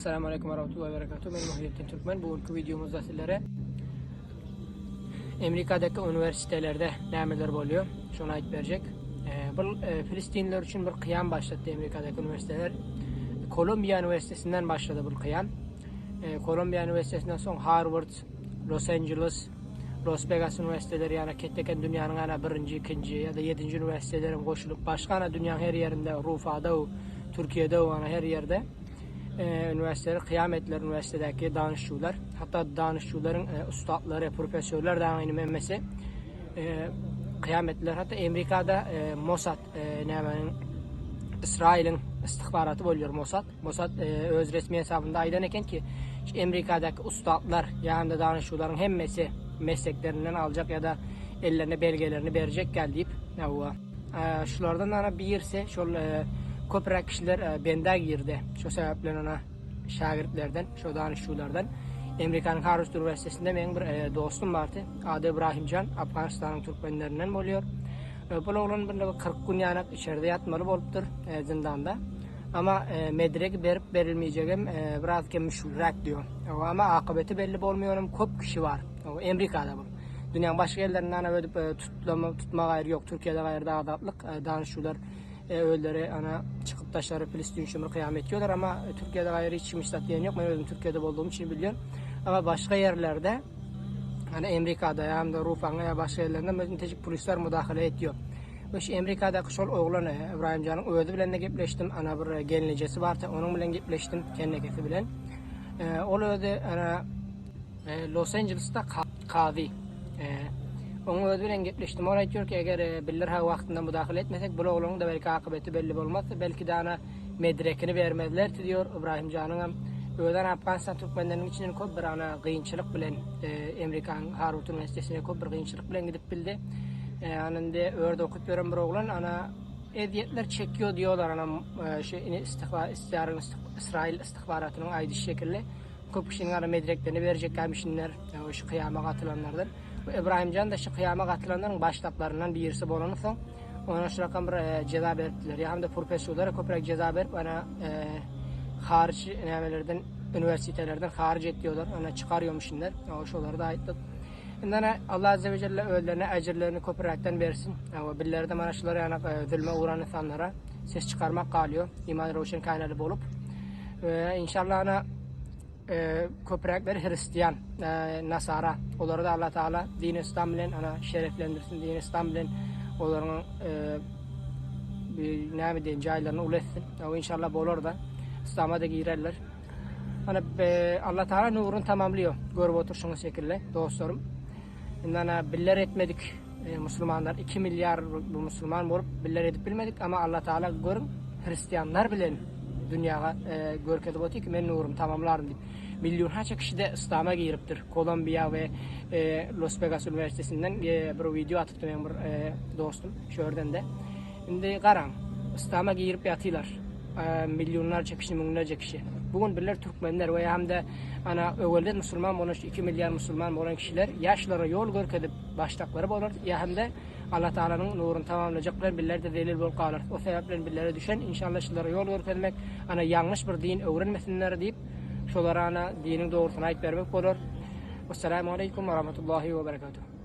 Esselamu Aleýkum we Rahmetullahi we Berekatuh. Men Muhyiddin Türkmen. Bu günki videomuzda sizlere Amerikadaky uniwersitelerde nämeler bolýar, şony aýdyp berjek. E, bu e, Filistinler üçin bir kyýam başlatdy Amerikadaky uniwersiteler. Kolumbiýa uniwersitetinden başlady bu kyýam. E, Kolumbiýa uniwersitetinden soň Harvard, Los Angeles, Los Vegas uniwersiteleri ýa-da ketdeken dünýäniň ana birinji, ikinji ýa-da ýedinji uniwersiteleri goşulyp başga ana dünýäniň her ýerinde, Rufada, Türkiýede ana her ýerde Üniversiteler kyýam etdiler üniversitedäki danyşçular hatda danyşçularyň ustatlary professorlar dagyň inim hemmesi kyýam etdiler hatda Amerikada Mossad nämäniň Ysraýylyň istihbaraty bolýar Mossad Mossad öz resmi hesabynda aýdan eken ki Amerikadaky ustatlar ýa-da danyşçularyň hemmesi mesleklerinden aljak ýa-da ellerine belgelerini berjek gel diýip hawa Şulardan ana birisi şol köpräk kişiler bendä girdi. Şo sebäpden ana şägirtlerden, şo danyşçulardan Amerikanyň Harvard uniwersitetinde meň bir dostum bardy. Ady Ibrahimjan, Afganistanyň türkmenlerinden bolýar. Bul oglan bir 40 gün ýanak içerde ýatmaly bolupdyr, zindanda. Ama medrek berip berilmeyjegem biraz kem müşgilräk diýär. Ama akybeti belli bolmaýanam köp kişi bar. Amerikada bu. Dünýäň başga ýerlerinde ana ödüp tutlama tutma gaýry ýok. Türkiýede gaýry azatlyk danyşçular özleri ana çykyp daşary Filistin üçin bir kyýam etýärler ama Türkiýede gaýry hiç kim hiç zat diýen ýok. Men özüm Türkiýede bolduğum üçin bilýän. Ama başga ýerlerde ana Amerikada ýa hem-de Rufanga ýa başga ýerlerinde intejik polisler müdahale etýär. We şu Amerikadaky şol oglan Ibrahimjanyň özi bilen de gepleşdim. Ana bir gelnejesi bardy, onuň bilen gepleşdim, kennekesi bilen. Ol özi ana Los Angelesda kazy. Onuň özi bilen gepleşdim. Ol aýtýar ki, eger biller ha wagtynda müdahale etmesek, bul ogluň da belki akybeti belli bolmaz. Belki-de ana medrekini bermezler diýýär. Ibrahim janyň hem özi ana Afganistan türkmenleriniň içinden köp bir ana gynçylyk bilen Amerikanyň Harvard uniwersitetine köp bir gynçylyk bilen gidip bildi. Ana indi örde okup ýören bir oglan ana ezýetler çekiýär diýýärler ana şu istihbar Israil istihbaratynyň aýdyşy şekilli. Köp kişiniň ara medreklerini berjekkämişinler, şu kyýama gatylanlardan. Bu Ybraýymjan-da şu kyýama gatylanlaryň başlyklaryndan birisi bolansoň, ona şu rakam bir jeza beripdiler. Ýa hem-de professorlara köpräk jeza berip, ana haryç nämelerden, uniwersitelerden haryç et diýýärler, ana çykarýarmyşynlar. Şolary-da aýtdyk. Indi ana Allah Azze we Jelle özlerine ejirlerini köpräkden bersin. We bizlere-de mana şular ýaly zulma ugran insanlara ses çykarmak galýar. Iman Röwşen kanaly bolup. We inşallah ana köpräkleri hristian, nasara. Olary da Allah Taala din İslam bilen ana şereflendirsin, din İslam bilen olaryň bir näme diýen jaýlaryny uly etsin. We inşallah bolar da. İslama da girerler. Ana Allah Taala nuruny tamamlıyor. Görüp oturşuňyz şekilde dostlarym. Indi ana biller etmedik e, musulmanlar 2 milyar bu musulman bolup biller edip bilmedik ama Allah Taala görüň hristianlar bilen dünýäge e, görkezip otyr ki men nurumy tamamlaryn diýip. Millionlarça kişi de İslama giripdir. Kolumbiýa we e, Los Vegas uniwersitetinden e, bir video atypdy meň bir e, dostum şu ýerden de. Indi garaň, Yslama girip ýatylar. Millionlarça kişi, müňlerce kişi. Bu gün birler türkmenler we hem-de ana öwelde musulman bolan şu 2 milliard musulman bolan kişiler ýa şulara ýol görkezip başdaklary bolar, ýa hem-de Allah Taalanyň nuruny tamamlajak bilen birler-de zelil bolup galar. O sebäp bilen birlere düşen inşallah şulara ýol görkezmek, ana ýalňyş bir din öwrenmesinler diýip, şolara ana diniň dogrusyny aýyp bermek bolar. Wessalamu aleýkum we rahmetullahi we berekatuh.